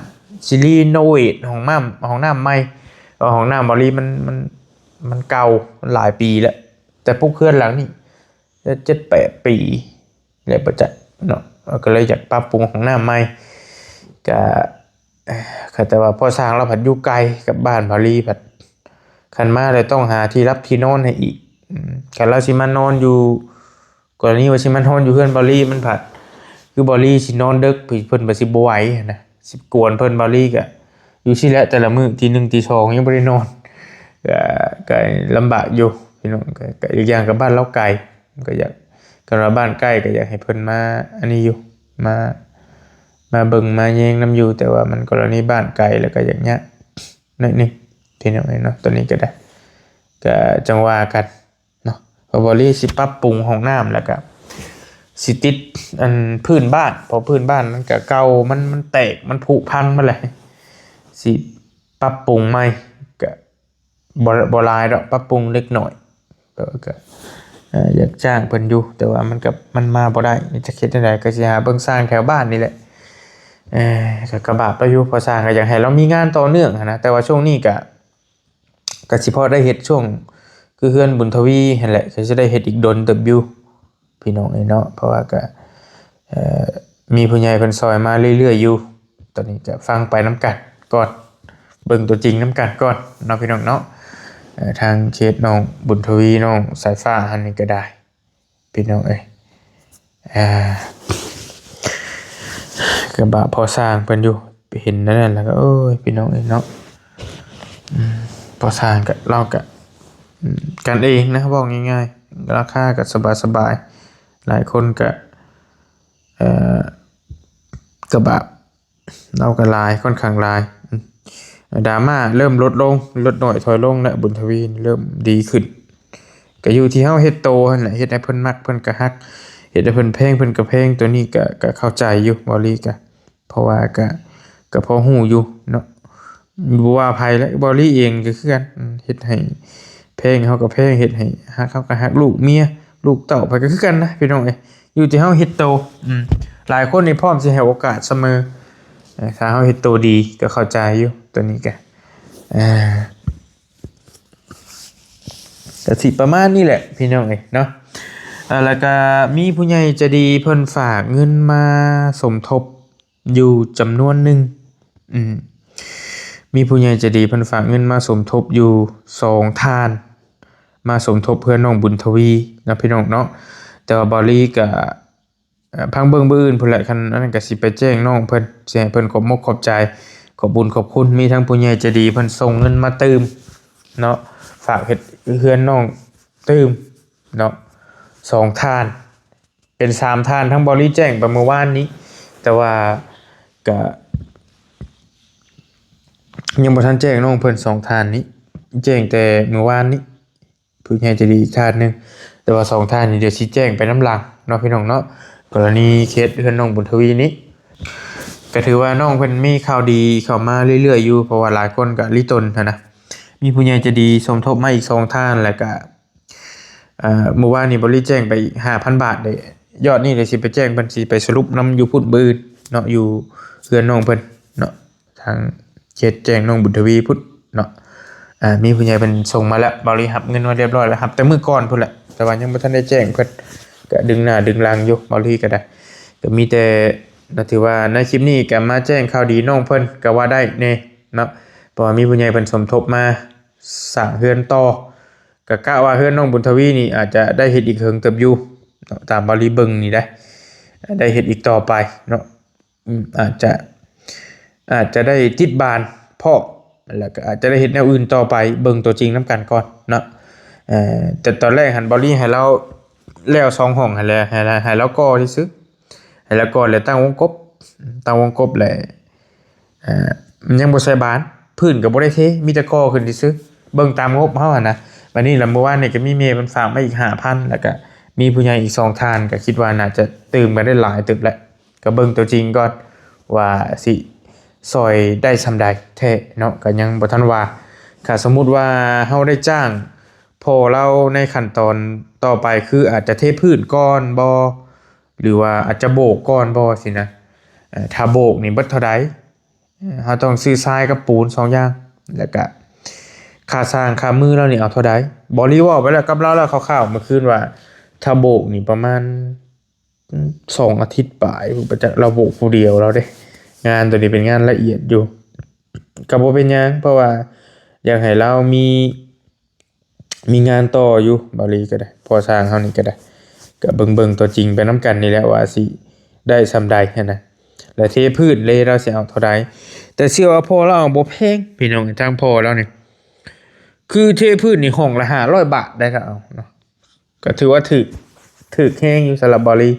ຊິຣີໂນເວດຫ້ອງນ້ຳ ຫ້ອງນ້ຳໃໝ່ ເພາະຫ້ອງນ້ຳເບົາລີມັນ ມັນ ມັນເກົ່າ ມັນຫຼາຍປີແລ້ວ ແຕ່ປຸກເຮືອນຫຼັງນີ້ ເຈັດແປດປີ ແລ້ວບໍ່ຈັກເນາະ ກໍເລີຍຢາກປັບປຸງຫ້ອງນ້ຳໃໝ່ ກະ ແຕ່ວ່າພໍ່ຊ້າງລາວພັດຢູ່ໄກກັບບ້ານເບົາລີ ພັດຄັນມາແລ້ວຕ້ອງຫາທີ່ຫຼັບທີ່ນອນໃຫ້ອີກ ອືມ ຄັນລາວຊິມານອນຢູ່ ກໍລະນີວ່າຊິມານອນຢູ່ເຮືອນເບົາລີ ມັນພັດ ຄືເບົາລີຊິນອນເດິກ ເພິ່ນ ເພິ່ນກໍຊິບໍ່ໄຫວຫັ້ນນະ ຊິກວນເພິ່ນ ເບົາລີກະຢູ່ຊີ້ແຫຼະ ແຕ່ລະມື້ຕີໜຶ່ງຕີສອງຍັງບໍ່ໄດ້ນອນ ກະ ກະລຳບາກຢູ່ພີ່ນ້ອງ ກະ ກະອີກຢ່າງກັບບ້ານລາວໄກ ກໍຢາກ ຄັນວ່າບ້ານໃກ້ກໍຢາກໃຫ້ເພິ່ນມາອັນນີ້ຢູ່ ມາ ມາເບິ່ງມາແຍງນຳຢູ່ ແຕ່ວ່າມັນກໍລະນີບ້ານໄກ ແລ້ວກໍຢາກຍາກໜ້ອຍໜຶ່ງ ພີ່ນ້ອງເອີຍເນາະ ຕອນນີ້ກໍໄດ້ ກໍຈັ່ງວ່າກັນເນາະ ເພາະເບົາລີຊິປັບປຸງຫ້ອງນ້ຳ ແລ້ວກໍຊິຕິດອັນພື້ນບ້ານ ເພາະພື້ນບ້ານມັນກໍເກົ່າ ມັນ ມັນແຕກ ມັນຜຸພັງໝົດແລ້ວ ຊິປັບປຸງໃໝ່ ກໍ ບໍ່ ບໍ່ຫຼາຍດອກ ປັບປຸງເລັກນ້ອຍ. ກໍ ກໍ ເອີ ຢາກຈ້າງເພິ່ນຢູ່ ແຕ່ວ່າມັນກໍ ມັນມາບໍ່ໄດ້ ຈະເຮັດຈັ່ງໃດ ກໍຊິຫາເບິ່ງຊ່າງແຖວບ້ານນີ້ແຫຼະ. ເອີ ກໍ ກໍບາບລາວຢູ່ ເພາະຊ່າງກໍຢາກໃຫ້ລາວມີງານຕໍ່ເນື່ອງຫັ້ນນະ ແຕ່ວ່າຊ່ວງນີ້ກໍ ກໍຊິພໍໄດ້ເຮັດຊ່ວງ ຄືເຮືອນບຸນທະວີຫັ້ນແຫຼະ ກໍຊິໄດ້ເຮັດອີກດົນເຕີບຢູ່ ພີ່ນ້ອງເອີຍເນາະ ເພາະວ່າກໍ ເອີ ມີຜູ້ໃຫຍ່ເພິ່ນຊ່ອຍມາເລື້ອຍໆຢູ່. ຕອນນີ້ກໍຟັງໄປນຳກັນກ່ອນ ເບິ່ງຕົວຈິງນຳກັນກ່ອນເນາະ ພີ່ນ້ອງເນາະ. ເອີ ທາງເຂດນ້ອງບຸນທະວີ ນ້ອງສາຍຟ້າຫັ້ນນີ້ກໍໄດ້ ພີ່ນ້ອງເອີຍ. ອ່າ ກະບະພໍ່ຊ່າງເພິ່ນຢູ່ ໄປເຫັນແນວນັ້ນແລ້ວກໍ ໂອ້ຍ ພີ່ນ້ອງເອີຍເນາະ. ອືມ ພໍ່ຊ່າງກະ ລາວກະ ອືມ ກັນເອງນະ ເວົ້າງ່າຍໆ ລາຄາກະສະບາຍໆ. ຫຼາຍຄົນກະ ເອີ ກະບະ ລາວກໍຫຼາຍ ຂ້ອນຂ້າງຫຼາຍ. ອືມ ດຣາມາເລີ່ມລົດລົງ ລົດນ້ອຍຖອຍລົງແລ້ວ ບຸນທະວີເລີ່ມດີຂຶ້ນ. ກໍຢູ່ທີ່ເຮົາເຮັດໂຕຫັ້ນແຫຼະ ເຮັດໃຫ້ເພິ່ນມັກເພິ່ນກໍຮັກ ເຮັດໃຫ້ເພິ່ນແພງເພິ່ນກໍແພງ. ໂຕນີ້ກໍ ກໍເຂົ້າໃຈຢູ່ ເວົ້າອີ່ຫຼີກໍ ເພາະວ່າກໍ ກໍພໍຮູ້ຢູ່ເນາະ. ບໍ່ວ່າໃຜແຫຼະ ເວົ້າອີ່ຫຼີເອງກໍຄືກັນ ເຮັດໃຫ້ແພງເຮົາກໍແພງ ເຮັດໃຫ້ຮັກເຮົາກໍຮັກ ລູກເມຍ ລູກເຕົ້າໃຜກໍຄືກັນນະ ພີ່ນ້ອງເອີຍ. ຢູ່ທີ່ເຮົາເຮັດໂຕ. ອືມ ຫຼາຍຄົນນີ້ພ້ອມຊິໃຫ້ໂອກາດສະເໝີ ເອີ ຖ້າເຮົາເຮັດໂຕດີ ກໍເຂົ້າໃຈຢູ່. ໂຕນີ້ກໍ ເອີ ກໍຊິປະມານນີ້ແຫຼະ ພີ່ນ້ອງເອີຍເນາະ. ເອີ ແລ້ວກໍມີຜູ້ໃຫຍ່ໃຈດີເພິ່ນຝາກເງິນມາສົມທົບຢູ່ຈຳນວນໜຶ່ງ. ອືມ ມີຜູ້ໃຫຍ່ໃຈດີເພິ່ນຝາກເງິນມາສົມທົບຢູ່ສອງທ່ານ ມາສົມທົບເພື່ອນ້ອງບຸນທະວີນະ ພີ່ນ້ອງເນາະ. ແຕ່ວ່າເບົາລີກະ ເອີ ພັງເບິ່ງມື້ອື່ນພຸ້ນແຫຼະ ຄັນອັນນັ້ນກະຊິໄປແຈ້ງນ້ອງເພິ່ນ ຊິໃຫ້ເພິ່ນຂອບມົກຂອບໃຈ ຂອບບຸນຂອບຄຸນ. ມີທັງຜູ້ໃຫຍ່ໃຈດີເພິ່ນສົ່ງເງິນມາຕື່ມເນາະ ຝາກເຮັດເຮືອນນ້ອງຕື່ມເນາະ ສອງທ່ານ ເປັນສາມທ່ານ ທັງເບົາລີແຈ້ງໄປມື້ວານນີ້ ແຕ່ວ່າກະຍັງບໍ່ທັນແຈ້ງນ້ອງເພິ່ນສອງທ່ານນີ້ ແຈ້ງແຕ່ມື້ວານນີ້. ຜູ້ໃຫຍ່ໃຈດີອີກທ່ານໜຶ່ງ ແຕ່ວ່າສອງທ່ານນີ້ດຽວຊິແຈ້ງໄປນຳຫຼັງເນາະ ພີ່ນ້ອງເນາະ. ກໍລະນີເຄສເຮືອນນ້ອງບຸນທະວີນີ້ ກໍຖືວ່ານ້ອງເພິ່ນມີຂ່າວດີເຂົ້າມາເລື້ອຍໆຢູ່ ເພາະວ່າຫຼາຍຄົນກໍລິຕົນຫັ້ນນະ ມີຜູ້ໃຫຍ່ໃຈດີສົມທົບມາອີກສອງທ່ານ ແລ້ວກໍ ເອີ ມື້ວານນີ້ເບົາລີແຈ້ງໄປອີກຫ້າພັນບາດເດ້. ຍອດນີ້ດຽວຊິໄປແຈ້ງເພິ່ນ ຊິໄປສະຫຼຸບນຳຢູ່ພຸ້ນມື້ອື່ນເນາະ ຢູ່ເຮືອນນ້ອງເພິ່ນເນາະ ທາງເຂດແຈ້ງນ້ອງບຸນທະວີພຸ້ນເນາະ. ອ່າ ມີຜູ້ໃຫຍ່ເພິ່ນສົ່ງມາແລ້ວ ເບົາລີຮັບເງິນມາຮຽບຮ້ອຍແລ້ວ ຮັບແຕ່ມື້ກ່ອນພຸ້ນແຫຼະ ແຕ່ວ່າຍັງບໍ່ທັນໄດ້ແຈ້ງເພິ່ນ ກະດຶງໜ້າດຶງຫຼັງຢູ່ ເບົາລີກໍໄດ້. ກໍມີແຕ່ ກໍຖືວ່າໃນຄລິບນີ້ກໍມາແຈ້ງຂ່າວດີນ້ອງເພິ່ນກໍວ່າໄດ້ແດ່ເນາະ ເພາະວ່າມີຜູ້ໃຫຍ່ເພິ່ນສົມທົບມາສ້າງເຮືອນຕໍ່. ກໍກະວ່າເຮືອນນ້ອງບຸນທະວີນີ້ອາດຈະໄດ້ເຮັດອີກເຫິງເຕີບຢູ່ເນາະ ຕາມເບົາລີເບິ່ງນີ້ໄດ໋ ໄດ້ເຮັດອີກຕໍ່ໄປເນາະ. ອືມ ອາດຈະ ອາດຈະໄດ້ຕິດບານພ້ອມ ແລ້ວກໍອາດຈະໄດ້ເຮັດແນວອື່ນຕໍ່ໄປ ເບິ່ງຕົວຈິງນຳກັນກ່ອນເນາະ. ເອີ ແຕ່ຕອນແລກຫັ້ນເບົາລີໃຫ້ລາວແລ້ວສອງຫ້ອງຫັ້ນແຫຼະ ໃຫ້ລາວ ໃຫ້ລາວກໍ່ຊື່ໆ ໃຫ້ລາວກໍ່ແລ້ວຕັ້ງວົງກົບ ຕັ້ງວົງກົບແລ້ວ ເອີ ມັນຍັງບໍ່ໃສ່ບານ ພື້ນກໍບໍ່ໄດ້ເທ ມີແຕ່ກໍ່ຂຶ້ນຊື່ໆ ເບິ່ງຕາມງົບເຮົາຫັ້ນນະ. ບາດນີ້ລະ ມື້ວານນີ້ກໍມີແມ່ເພິ່ນຝາກມາອີກຫ້າພັນ ແລ້ວກໍມີຜູ້ໃຫຍ່ອີກສອງທ່ານ ກໍຄິດວ່າໜ້າຈະຕື່ມກັນໄດ້ຫຼາຍເຕີບແຫຼະ. ກໍເບິ່ງຕົວຈິງກ່ອນວ່າຊິຊ່ອຍໄດ້ສ່ຳໃດແທ້ເນາະ ກໍຍັງບໍ່ທັນວ່າ. ຖ້າສົມມຸດວ່າເຮົາໄດ້ຈ້າງພໍ່ລາວໃນຂັ້ນຕອນຕໍ່ໄປ ຄືອາດຈະເທພື້ນກ່ອນບໍ ຫຼືວ່າອາດຈະໂບກກ່ອນບໍຊີ້ນະ. ເອີ ຖ້າໂບກນີ້ເບິດເທົ່າໃດ? ເຮົາຕ້ອງຊື້ຊາຍກັບປູນສອງຢ່າງ ແລ້ວກະຄ່າຊ່າງຄ່າມືລາວນີ້ເອົາເທົ່າໃດ? ເບົາລີເວົ້າໄປແລ້ວກັບລາວແລ້ວຄ່າວໆ ມື້ຄືນວ່າ ຖ້າໂບກນີ້ປະມານ ອືມ ສອງອາທິດປາຍພຸ້ນ ປະຈັກລາວໂບກຜູ້ດຽວລາວເດ້. ງານໂຕນີ້ເປັນງານລະອຽດຢູ່ ກໍບໍ່ເປັນຫຍັງ ເພາະວ່າຢາກໃຫ້ລາວມີ ມີງານຕໍ່ຢູ່ ເບົາລີກໍໄດ້ ພໍ່ຊ່າງເຮົານີ້ກໍໄດ້ ກໍເບິ່ງໆຕົວຈິງໄປນຳກັນນີ້ແຫຼະ ວ່າຊິໄດ້ສ່ຳໃດຫັ້ນນະ ແລະເທພື້ນເລລາວຊິເອົາເທົ່າໃດ. ແຕ່ເຊື່ອວ່າພໍ່ລາວເອົາບໍ່ແພງ ພີ່ນ້ອງ ທາງພໍ່ລາວນີ້ ຄືເທພື້ນນີ້ຫ້ອງລະຫ້າຮ້ອຍບາດໄດ໋ ລາວເອົາເນາະ ກໍຖືວ່າຖືກ ຖືກແຮງຢູ່ສຳລັບເບົາລີ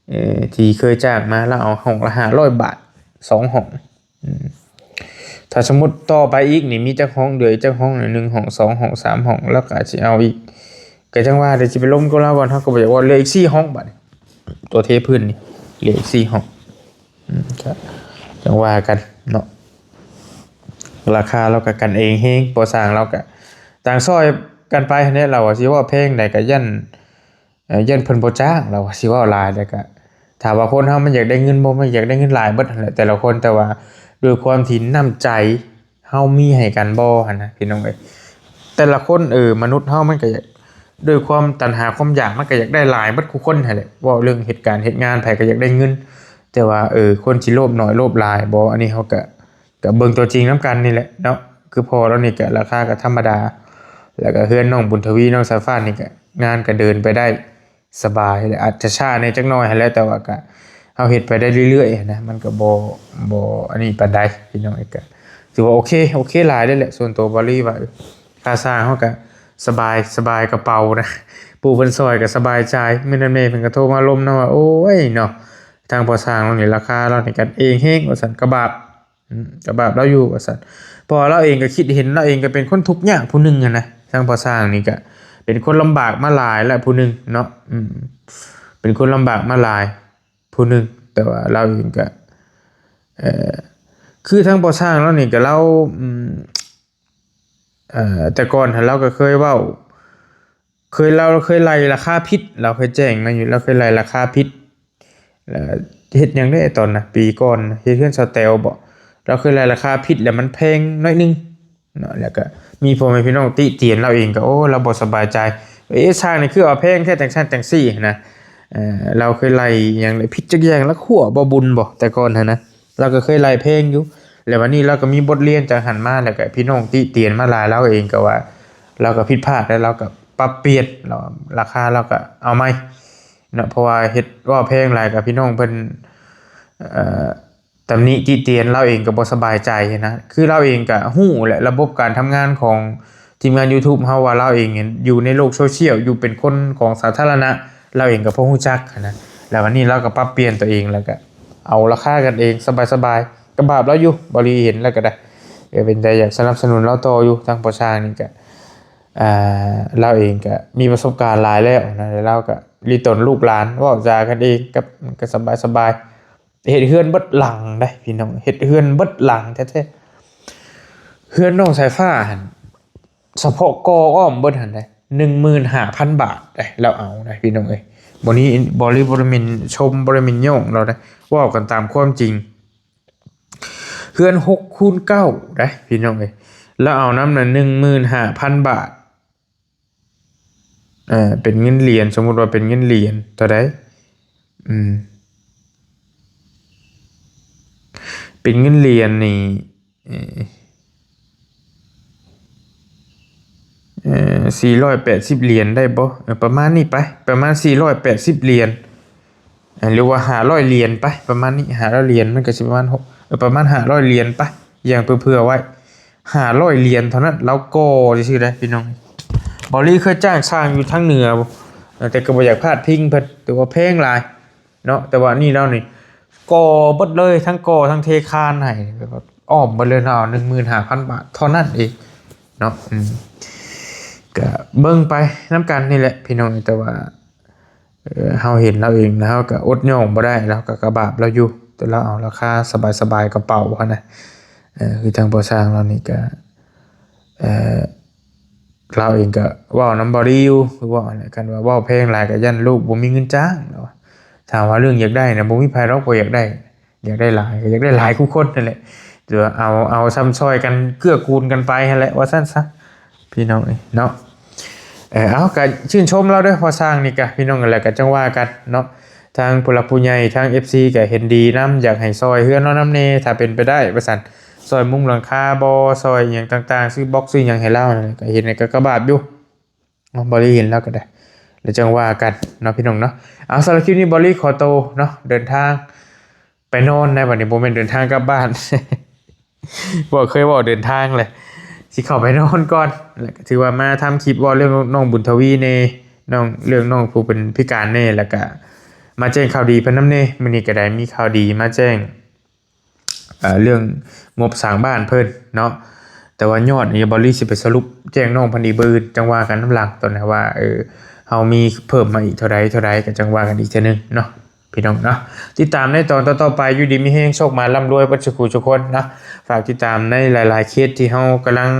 ເອີ ທີ່ເຄີຍຈ້າງມາ ລາວເອົາຫ້ອງລະຫ້າຮ້ອຍບາດ ສອງຫ້ອງ. ອືມ ຖ້າສົມມຸດຕໍ່ໄປອີກນີ້ ມີຈັກຫ້ອງ ເຫຼືອອີກຈັກຫ້ອງ ໜຶ່ງຫ້ອງ ສອງຫ້ອງ ສາມຫ້ອງ ລາວກໍອາດຊິເອົາອີກ. ກໍຈັ່ງວ່າ ດຽວຊິໄປລົມກັບລາວກ່ອນ ເຮົາກໍບໍ່ຢາກເວົ້າ ເຫຼືອອີກສີ່ຫ້ອງບາດນີ້ ຕົວເທພື້ນນີ້ ເຫຼືອອີກສີ່ຫ້ອງ. ອືມ ກໍຈັ່ງວ່າກັນເນາະ ລາຄາລາວກໍກັນເອງແຮງ ພໍ່ຊ່າງລາວກໍ ຕ່າງຊ່ອຍກັນໄປຫັ້ນແຫຼະ. ລາວວ່າຊິເວົ້າແພງໃດກໍຢ້ານ ເອີ ຢ້ານເພິ່ນບໍ່ຈ້າງ. ລາວວ່າຊິເວົ້າຫຼາຍແລ້ວກໍ ຖ້າວ່າຄົນເຮົາມັນຢາກໄດ້ເງິນບໍ່ ມັນຢາກໄດ້ເງິນຫຼາຍເບິດຫັ້ນແຫຼະ ແຕ່ລະຄົນ. ແຕ່ວ່າດ້ວຍຄວາມທີ່ນ້ຳໃຈເຮົາມີໃຫ້ກັນບໍ່ຫັ້ນນະ ພີ່ນ້ອງເອີຍ. ແຕ່ລະຄົນ ເອີ ມະນຸດເຮົາມັນກໍຢາກ ດ້ວຍຄວາມຕັນຫາຄວາມຢາກ ມັນກໍຢາກໄດ້ຫຼາຍເບິດຄູ່ຄົນຫັ້ນແຫຼະ. ເວົ້າເລື່ອງເຮັດການເຮັດງານ ໃຜກໍຢາກໄດ້ເງິນ ແຕ່ວ່າ ເອີ ຄົນຊິໂລບໜ້ອຍໂລບຫຼາຍບໍ່ ອັນນີ້ເຮົາກໍ ກໍເບິ່ງຕົວຈິງນຳກັນນີ້ແຫຼະເນາະ. ຄືພໍ່ລາວນີ້ກໍລາຄາກໍທຳມະດາ ແລ້ວກໍເຮືອນນ້ອງບຸນທະວີ ນ້ອງສາຍຟ້ານີ້ກໍງານກໍເດີນໄປໄດ້ສະບາຍແຫຼະ. ອາດຈະຊ້າແດ່ຈັກໜ້ອຍຫັ້ນແຫຼະ ແຕ່ວ່າກໍເຮົາເຮັດໄປໄດ້ເລື້ອຍໆນະ ມັນກໍບໍ່ ບໍ່ອັນນີ້ປານໃດ ພີ່ນ້ອງເອີຍ. ກໍຖືວ່າໂອເຄ ໂອເຄຫຼາຍເລີຍແຫຼະ. ສ່ວນຕົວບ່າວລີວ່າ ເອີ ຄ່າສ້າງເຮົາກໍສະບາຍ ສະບາຍກະເປົານະ ຜູ້ເພິ່ນຊ່ອຍກໍສະບາຍໃຈ. ມື້ນັ້ນແມ່ເພິ່ນກໍໂທມາລົມນຳວ່າ ໂອ້ຍເນາະ ທາງພໍ່ຊ່າງລາວນີ້ ລາຄາລາວນີ້ກັນເອງແຮງວ່າຊັ້ນ ກະບາບ ອືມ ກະບາບລາວຢູ່ວ່າຊັ້ນ. ເພາະວ່າລາວເອງກໍຄິດເຫັນ ລາວເອງກໍເປັນຄົນທຸກຍາກຜູ້ໜຶ່ງຫັ້ນນະ. ທາງພໍ່ຊ່າງນີ້ກໍເປັນຄົນລຳບາກມາຫຼາຍແລ້ວຜູ້ໜຶ່ງເນາະ ອືມ ເປັນຄົນລຳບາກມາຫຼາຍຜູ້ໜຶ່ງ. ແຕ່ວ່າລາວເອງກໍ ເອີ ຄືທາງພໍ່ຊ່າງລາວນີ້ກໍລາວ ອືມ ເອີ ແຕ່ກ່ອນຫັ້ນລາວກໍເຄີຍເວົ້າ ເຄີຍ ລາວເຄີຍໄລ່ລາຄາຜິດ ລາວເຄີຍແຈ້ງມາຢູ່ ລາວເຄີຍໄລ່ລາຄາຜິດ. ແລ້ວເຮັດຫຍັງເດ້ຕອນນະ ປີກ່ອນເຮັດເຮືອນສາວແຕວບໍ ລາວເຄີຍໄລ່ລາຄາຜິດ ແລ້ວມັນແພງໜ້ອຍໜຶ່ງເນາະ. ແລ້ວກໍມີພໍ່ແມ່ພີ່ນ້ອງຕິຕຽນລາວເອງກໍ ໂອ້ ລາວບໍ່ສະບາຍໃຈ ເອ ຊ່າງນີ້ຄືເອົາແພງແທ້ ຈັ່ງຊັ້ນຈັ່ງຊີ້ນະ. ເອີ ລາວເຄີຍໄລ່ຫຍັງເດ້ ຜິດຈັກຢ່າງ ລາວຂົ້ວບໍ່ບຸນບໍ ແຕ່ກ່ອນຫັ້ນນະ ລາວກໍເຄີຍໄລ່ແພງຢູ່. ແລ້ວບັດນີ້ລາວກໍມີບົດຮຽນຈາກຫັ້ນມາ ແລ້ວກໍພີ່ນ້ອງຕິຕຽນມາຫຼາຍ ລາວເອງກໍວ່າລາວກໍຜິດພາດ ແລ້ວລາວກໍປັບປ່ຽນ ລາວ ລາຄາລາວກໍເອົາໃໝ່ເນາະ. ເພາະວ່າເຮັດເວົ້າແພງຫຼາຍ ກໍພີ່ນ້ອງເພິ່ນ ເອີ ຕຳໜິຕິຕຽນ ລາວເອງກໍບໍ່ສະບາຍໃຈນະ. ຄືລາວເອງກໍຮູ້ແຫຼະ ລະບົບການທຳງານຂອງທີມງານ YouTube ເຮົາ ວ່າລາວເອງຢູ່ໃນໂລກໂຊຊຽວ ຢູ່ເປັນຄົນຂອງສາທາລະນະ ລາວເອງກໍພໍຮູ້ຈັກຫັ້ນນະ. ແລ້ວບັດນີ້ລາວກໍປັບປ່ຽນຕົວເອງ ແລ້ວກໍເອົາລາຄາກັນເອງສະບາຍໆ ກໍບາບລາວຢູ່. ບ່າວລີເຫັນແລ້ວກໍໄດ້ ເປັນໃຈຢາກສະໜັບສະໜູນລາວຕໍ່ຢູ່. ທາງພໍ່ຊ່າງນີ້ກໍ ອ່າ ລາວເອງກໍມີປະສົບການຫຼາຍແລ້ວນະ ແລ້ວລາວກໍລິຕົນລູກຫຼານ ເວົ້າຈາກັນເອງ ກໍ ກໍສະບາຍໆ. ເຮັດເຮືອນເບິດຫຼັງເດ້ພີ່ນ້ອງ ເຮັດເຮືອນເບິດຫຼັງແທ້ໆ. ເຮືອນນ້ອງສາຍຟ້າຫັ້ນ ສະເພາະກໍ່ອ້ອມເບິດຫັ້ນເດ້ ໜຶ່ງໝື່ນຫ້າພັນບາດເດ້ ລາວເອົາເດ້ພີ່ນ້ອງເອີຍ. ບໍ່ນີ້ ບໍລິ ບໍ່ໄດ້ແມ່ນຊົມ ບໍ່ໄດ້ແມ່ນຍ້ອງລາວເດ້ ເວົ້າກັນຕາມຄວາມຈິງ. ເຮືອນຫົກຄູນເກົ້າເດ້ພີ່ນ້ອງເອີຍ ລາວເອົານຳນະ ໜຶ່ງໝື່ນຫ້າພັນບາດ. ເອີ ເປັນເງິນຫຼຽນ ສົມມຸດວ່າເປັນເງິນຫຼຽນເທົ່າໃດ? ອືມ ເປັນເງິນຫຼຽນນີ້ ເອີ ເອີ ສີ່ຮ້ອຍແປດສິບຫຼຽນໄດ້ບໍ່? ເອີ ປະມານນີ້ໄປ ປະມານສີ່ຮ້ອຍແປດສິບຫຼຽນ ເອີ ຫຼືວ່າຫ້າຮ້ອຍຫຼຽນໄປ ປະມານນີ້ ຫ້າຮ້ອຍຫຼຽນ ມັນກໍຊິປະມານຫົກ ເອີ ປະມານຫ້າຮ້ອຍຫຼຽນໄປ ຢ່າງເຜື່ອໆໄວ້ ຫ້າຮ້ອຍຫຼຽນເທົ່ານັ້ນ ລາວກໍ່ຊື່ໆໄດ໋ພີ່ນ້ອງ. ບ່າວລີເຄີຍຈ້າງຊ່າງຢູ່ທາງເໜືອ ເອີ ແຕ່ກໍບໍ່ຢາກພາດພິງເພິ່ນ ຖືວ່າແພງຫຼາຍເນາະ. ແຕ່ວ່ານີ້ລາວນີ້ກໍ່ເບິດເລີຍ ທັງກໍ່ທັງເທຄານໃຫ້ ແບບວ່າອ້ອມເບິດເລີຍເນາະ ໜຶ່ງໝື່ນຫ້າພັນບາດເທົ່ານັ້ນເອງເນາະ. ອືມ ກະເບິ່ງໄປນຳກັນນີ້ແຫຼະພີ່ນ້ອງ ແຕ່ວ່າ ເອີ ເຮົາເຫັນລາວເອງ ແລ້ວເຮົາກໍອົດຍ້ອງບໍ່ໄດ້ ລາວກໍກະບາບລາວຢູ່ ແຕ່ລາວເອົາລາຄາສະບາຍໆກະເປົາຫັ້ນນະ. ເອີ ຄືທາງພໍ່ຊ່າງລາວນີ້ກໍ ເອີ ລາວເອງກໍເວົ້ານຳບ່າວລີຢູ່ ຄືເວົ້າຫັ້ນແຫຼະ ຄັນວ່າເວົ້າແພງຫຼາຍກໍຢ້ານລູກບໍ່ມີເງິນຈ້າງ ລາວວ່າ. ຖາມວ່າເລື່ອງຢາກໄດ້ນະ ບໍ່ມີໃຜດອກບໍ່ຢາກໄດ້ ຢາກໄດ້ຫຼາຍ ກໍຢາກໄດ້ຫຼາຍຄູ່ຄົນນັ້ນແຫຼະ ແຕ່ວ່າເອົາ ເອົາຊ່ຳຊ່ອຍກັນ ເກື້ອກູນກັນໄປຫັ້ນແຫຼະ ວ່າຊັ້ນຊະ ພີ່ນ້ອງເອີຍເນາະ. ເອີ ເອົາ ກໍຊື່ນຊົມລາວເດີ ພໍ່ຊ່າງນີ້ກະ ພີ່ນ້ອງ ແລ້ວກໍຈັ່ງວ່າກັນເນາະ. ທາງຜູ້ຫຼັກຜູ້ໃຫຍ່ ທາງເອັຟຊີກໍເຫັນດີນຳ ຢາກໃຫ້ຊ່ອຍເຮືອນລາວນຳແດ່ ຖ້າເປັນໄປໄດ້ວ່າຊັ້ນ ຊ່ອຍມຸງຫຼັງຄາບໍ ຊ່ອຍຫຍັງຕ່າງໆ ຊື້ບລັອກຊື້ຫຍັງໃຫ້ລາວນັ້ນ ກໍເຫັນກໍກະບາບຢູ່ເນາະ. ບໍ່ໄດ້ເຫັນລາວກໍໄດ້ ແລ້ວຈັ່ງວ່າກັນເນາະ ພີ່ນ້ອງເນາະ. ເອົາ ສຳລັບຄລິບນີ້ ບ່າວລີຂໍໂຕເນາະ ເດີນທາງໄປນອນໃນບັດນີ້ ບໍ່ແມ່ນເດີນທາງກັບບ້ານ ບໍ່ເຄີຍເວົ້າເດີນທາງເລີຍ ຊິເຂົ້າໄປນອນກ່ອນ. ແລ້ວກໍຖືວ່າມາທຳຄລິບເວົ້າເລື່ອງນ້ອງບຸນທະວີແດ່ ນ້ອງ ເລື່ອງນ້ອງຜູ້ເປັນພິການແດ່ ແລ້ວກໍມາແຈ້ງຂ່າວດີເພິ່ນນຳແດ່. ມື້ນີ້ກໍໄດ້ມີຂ່າວດີມາແຈ້ງ ເອີ ເລື່ອງງົບສ້າງບ້ານເພິ່ນເນາະ. ແຕ່ວ່າຍອດນີ້ ບ່າວລີຊິໄປສະຫຼຸບແຈ້ງນ້ອງເພິ່ນອີກມື້ອື່ນ ຈັ່ງວ່າກັນນຳຫຼັງ ຕອນນັ້ນວ່າ ເອີ ເຮົາມີເພີ່ມມາອີກເທົ່າໃດ ເທົ່າໃດ ກໍຈັ່ງວ່າກັນອີກເທື່ອໜຶ່ງເນາະ ພີ່ນ້ອງເນາະ. ຕິດຕາມໃນຕອນຕໍ່ໆໄປ ຢູ່ດີມີແຮງ ໂຊກໝານ ລ່ຳລວຍເບິດສູ່ຜູ້ສູ່ຄົນເນາະ. ຝາກຕິດຕາມໃນຫຼາຍໆເຄສທີ່ເຮົາກຳລັງ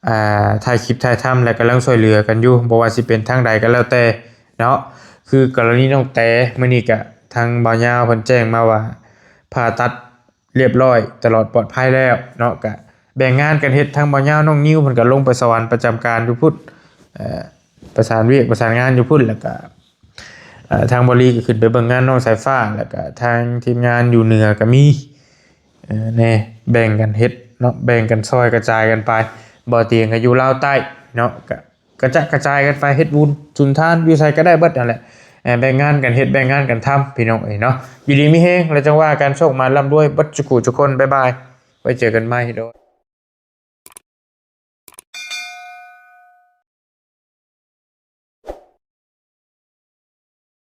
ອ່າ ຖ່າຍຄລິບຖ່າຍທຳ ແລະ ກຳລັງຊ່ວຍເຫຼືອກັນຢູ່ ບໍ່ວ່າຊິເປັນທາງໃດກໍແລ້ວແຕ່ເນາະ. ຄືກໍລະນີນ້ອງແຕ ມື້ນີ້ກະທາງບ່າວຍາວເພິ່ນແຈ້ງມາວ່າ ຜ່າຕັດ ຮຽບຮ້ອຍ ຕະຫຼອດປອດໄພແລ້ວເນາະ. ກະແບ່ງງານກັນເຮັດ ທາງບ່າວຍາວ ນ້ອງນິວ ເພິ່ນກະລົງໄປສະຫວັນປະຈຳການຢູ່ພຸ້ນ ເອີ ປະສານວຽກປະສານງານຢູ່ພຸ້ນ ແລ້ວກະ ເອີ ທາງບ່າວລີກະຂຶ້ນໄປເບິ່ງງານນ້ອງສາຍຟ້າ ແລ້ວກະທາງທີມງານຢູ່ເໜືອກະມີ ເອີ ແນ່ ແບ່ງກັນເຮັດເນາະ ແບ່ງກັນຊ່ອຍກະຈາຍກັນໄປ. ບ່າວຕຽງກະຢູ່ລາວໃຕ້ເນາະ ກະ ກະຈະກະຈາຍກັນໄປເຮັດບຸນສຸນທານ ຢູ່ໃສກະໄດ້ເບິດຫັ້ນແຫຼະ. ເອີ ແບ່ງງານກັນເຮັດ ແບ່ງງານກັນທຳ ພີ່ນ້ອງເອີຍເນາະ. ຢູ່ດີມີແຮງ ແລ້ວຈັ່ງວ່າກັນ ໂຊກໝານ ລ່ຳລວຍເບິດສູ່ຄູ່ສູ່ຄົນ. ບາຍບາຍ ໄວ້ເຈີກັນໃໝ່ ໂດຍ.